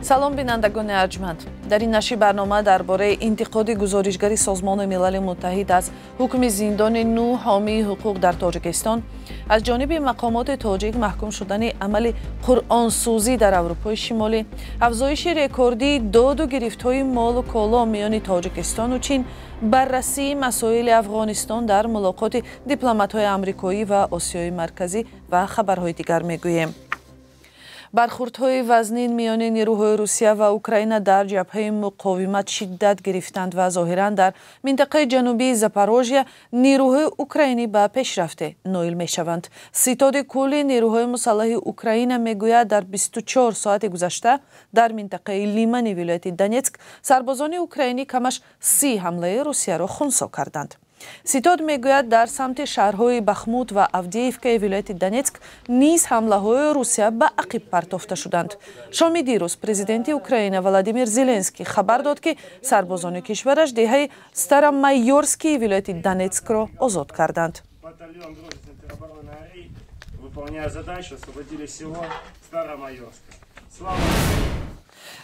Салом, бинандагони арҷманд. Дар ин нашри барнома дар бораи интиқоди гузоришгари Созмони Милали Муттаҳид аз ҳукми зиндони нӯҳ ҳомии ҳуқуқ дар Тоҷикистон, аз ҷониби мақомоти тоҷик маҳкум шудани амали қуръонсӯзӣ дар Аврупои Шимолӣ, афзоиши рекордии доду гирифтҳои молу коло миёни Тоҷикистону Чин, баррасии масоили Афғонистон дар мулоқоти дипломатҳои амрикоӣ ва Осиёи Марказӣ ва хабарҳои дигар мегӯем. Бархурдҳои вазнин миёни нерӯҳои Русия ва Украина дар ҷабҳаи муқовимат шиддат гирифтанд ва зоҳиран дар минтақаи ҷанубии Запорожья нерӯҳои украинӣ ба пешрафте ноил мешаванд. Ситоди кулли нерӯҳои мусаллаҳи Украина мегӯяд, дар 24 соати гузашта дар минтақаи Лимани вилояти Донецк сарбозони украинӣ камаш 30 ҳамлаи Русияро хунсо карданд. Ситод мегӯяд, дар самти шаҳрҳои Бахмут ва Авдеевкаи вилояти Донецк низ ҳамлаҳои Русия ба ақиб партофта шуданд. Шоми дирӯз президенти Украина Владимир Зеленский хабар дод, ки сарбозони кишвараш деҳаи Старомайорскии вилояти Донецкро озод карданд.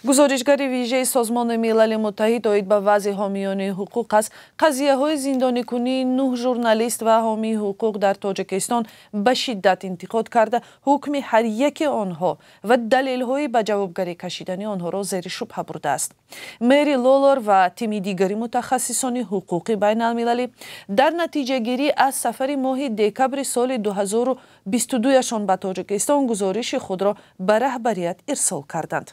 Гузоришгари вижаи Созмони Милали Муттаҳид оид ба вазъи ҳомиёни ҳуқуқ аз қазияҳои зиндоникунии нӯҳ журналист ва ҳомии ҳуқуқ дар Тоҷикистон ба шиддат интиқод карда, ҳукми ҳар яки онҳо ва далелҳои ба ҷавобгарӣ кашидани онҳоро зери шубҳа бурдааст. Мери Лолор ва тими дигари мутахассисони ҳуқуқи байналмилалӣ дар натиҷагирӣ аз сафари моҳи декабри соли 2022-яшон ба Тоҷикистон гузориши худро ба раҳбарият ирсол карданд.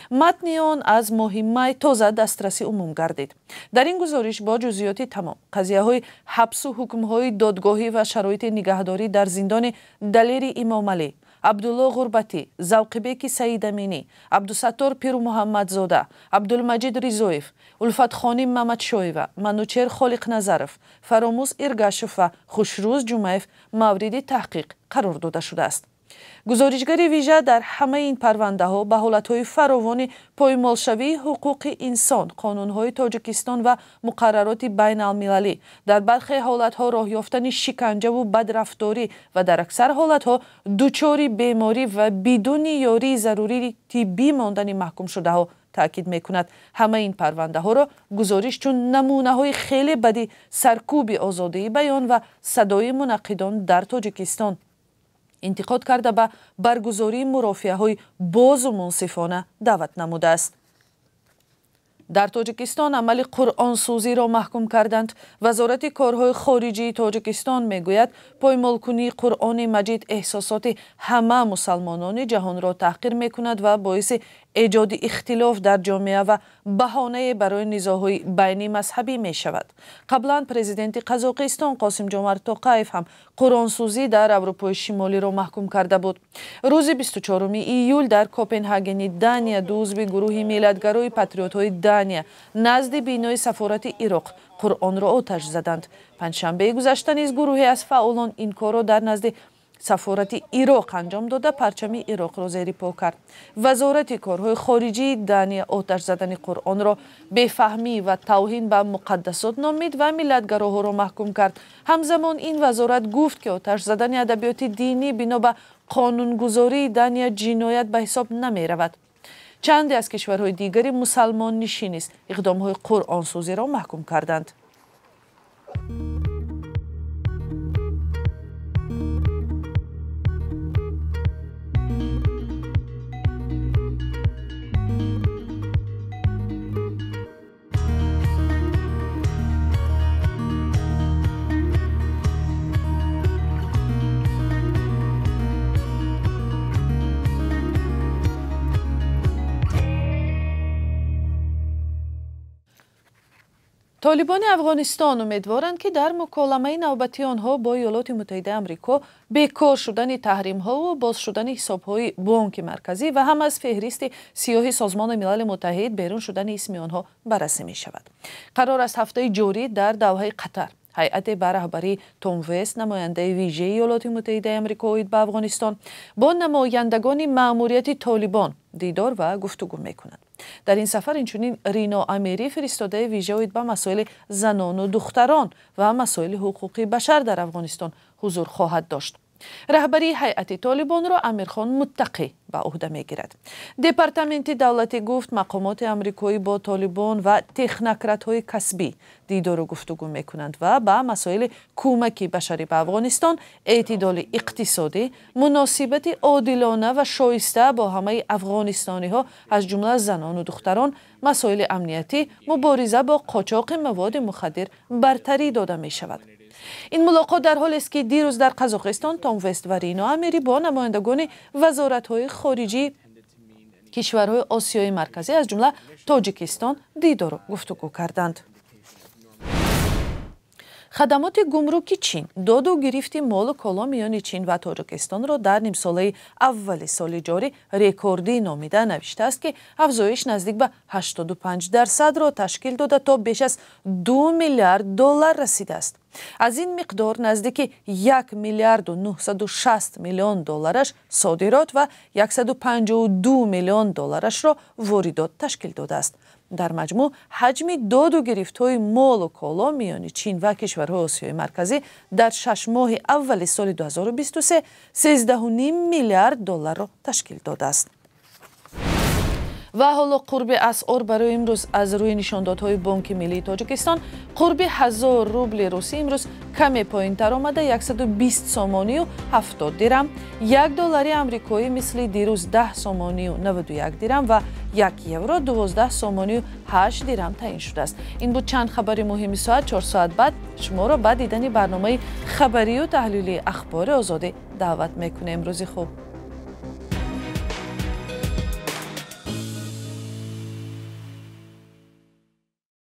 Матни он аз моҳи май тоза дастраси умум гардид. Дар ин гузориш бо ҷузъиёти тамом қазияҳои ҳабсу ҳукмҳои додгоҳӣ ва шароити нигаҳдорӣ дар зиндони Далери Имомалӣ, Абдулло Ғурбатӣ, Завқибеки Саидаминӣ, Абдусаттор Пирмуҳаммадзода, Абдулмаҷид Ризоев, Улфатхоним Мамадшоева, Манучер Холиқназаров, Фаромӯз Иргашев ва Хушрӯз Ҷумаев мавриди таҳқиқ қарор дода шудааст. Гузоришгари вижа дар ҳамаи ин парвандаҳо ба ҳолатҳои фаровони поймолшавии ҳуқуқи инсон, қонунҳои Тоҷикистон ва муқаррароти байналмилалӣ, дар бархе ҳолатҳо роҳ ёфтани шиканҷаву бадрафторӣ ва дар аксар ҳолатҳо дучори беморӣ ва бидуни ёрии зарурии тиббӣ мондани маҳкумшудаҳо таъкид мекунад. Ҳамаи ин парвандаҳоро гузориш чун намунаҳои хеле бади саркӯби озодии баён ва садои мунаққидон дар Тоҷикистон интиқод карда, ба баргузории мурофиаҳои бозу мунсифона даъват намудааст. Дар Тоҷикистон амали қуръонсӯзиро маҳкум карданд. Вазорати корҳои хориҷии Тоҷикистон мегӯяд, поймолкунии Қуръони Маҷид эҳсосоти ҳама мусалмонони ҷаҳонро таҳқир мекунад ва боиси эҷоди ихтилоф дар ҷомеа ва баҳонае барои низоъҳои байни мазҳабӣ мешавад. Қаблан президенти Қазоқистон Қосимҷомарт Тоқаев ҳам қуръонсӯзӣ дар Аврупои Шимолиро маҳкум карда буд. Рӯзи 24 июл дар Копенҳагени Дания ду узви гурӯҳи миллатгарои патриотҳои Дания назди бинои сафорати Ироқ Қуръонро оташ заданд. Панҷшанбеи гузашта низ гурӯҳе аз фаъолон ин корро дар назди сафорати Ироқ анҷом дода, парчами Ироқро зери по кард. Вазорати корҳои хориҷии Дания оташ задани Қуръонро бефаҳмӣ ва тавҳин ба муқаддасот номид ва миллатгароҳоро маҳкум кард. Ҳамзамон ин вазорат гуфт, ки оташ задани адабиёти динӣ бино ба қонунгузории Дания ҷиноят ба ҳисоб намеравад. Чанде аз кишварҳои дигари мусалмоннишин низ иқдомҳои қуръонсӯзиро маҳкум карданд. Толибони Афғонистон умедворанд, ки дар муколамаи навбатии онҳо бо Иёлоти Муттаҳидаи Амрико бекор шудани таҳримҳову боз шудани ҳисобҳои Бонки Марказӣ ва ҳам аз феҳристи сиёҳи Созмони Милали Муттаҳид берун шудани исми онҳо баррасӣ мешавад. Қарор аст ҳафтаи ҷорӣ дар Давҳаи Қатар ҳайате ба раҳбарии Том Вест, намояндаи вижаи Иёлоти Муттаҳидаи Амрико оид ба Афғонистон, бо намояндагони маъмурияти Толибон дидор ва гуфтугӯ мекунанд. Дар ин сафар инчунин Рино Амирӣ, фиристодаи вижа оид ба масоили занону духтарон ва масоили ҳуқуқи башар дар Афғонистон, ҳузур хоҳад дошт. Раҳбарии ҳайати Толибонро Амирхон Муттақӣ ба уҳда мегирад. Департаменти давлатӣ гуфт, мақомоти амрикоӣ бо Толибон ва технократҳои касбӣ дидору гуфтугӯ мекунанд ва ба масоили кӯмаки башарӣ ба Афғонистон, эътидоли иқтисодӣ, муносибати одилона ва шоиста бо ҳамаи афғонистониҳо, аз ҷумла занону духтарон, масоили амниятӣ, мубориза бо қочоқи маводи мухаддир бартарӣ дода мешавад. Ин мулоқот дар ҳолест, ки дирӯз дар Қазоқистон Том Вест ва Рино Амирӣ бо намояндагони вазоратҳои хориҷии кишварҳои Осиёи Марказӣ, аз ҷумла Тоҷикистон, дидору гуфтугӯ карданд. Хадамоти гумруки Чин доду гирифти молу коло миёни Чин ва Тоҷикистонро дар нимсолаи аввали соли ҷорӣ рекордӣ номида навиштааст, ки афзоиш наздик ба 85%-ро ташкил дода, то беш аз 2 миллиард доллар расидааст. Аз ин миқдор наздики 1 миллиарду 960 миллион доллараш содирот ва 152 миллион долларашро воридот ташкил додааст. Дар маҷмӯъ ҳаҷми доду гирифтҳои молу коло миёни Чин ва кишварҳои Осиёи Марказӣ дар 6 моҳи аввали соли 2023 13,5 миллиард долларро ташкил додааст. Ва ҳоло қурби асъор барои имрӯз аз рӯи нишондодҳои Бонки Миллии Тоҷикистон. Қурби 1000 рубли русӣ имрӯз каме поинтар омада 120 сомонию 70 дирам, 1 доллари амрикоӣ мисли дирӯз 10 сомонию 91 дирам ва 1 евро 12 сомонию 8 дирам таъин шудааст. Ин буд чанд хабари муҳими соат. 4 соат баъд шуморо ба дидани барномаи хабарию таҳлилии Ахбори Озодӣ даъват мекунем. Рӯзи хуб.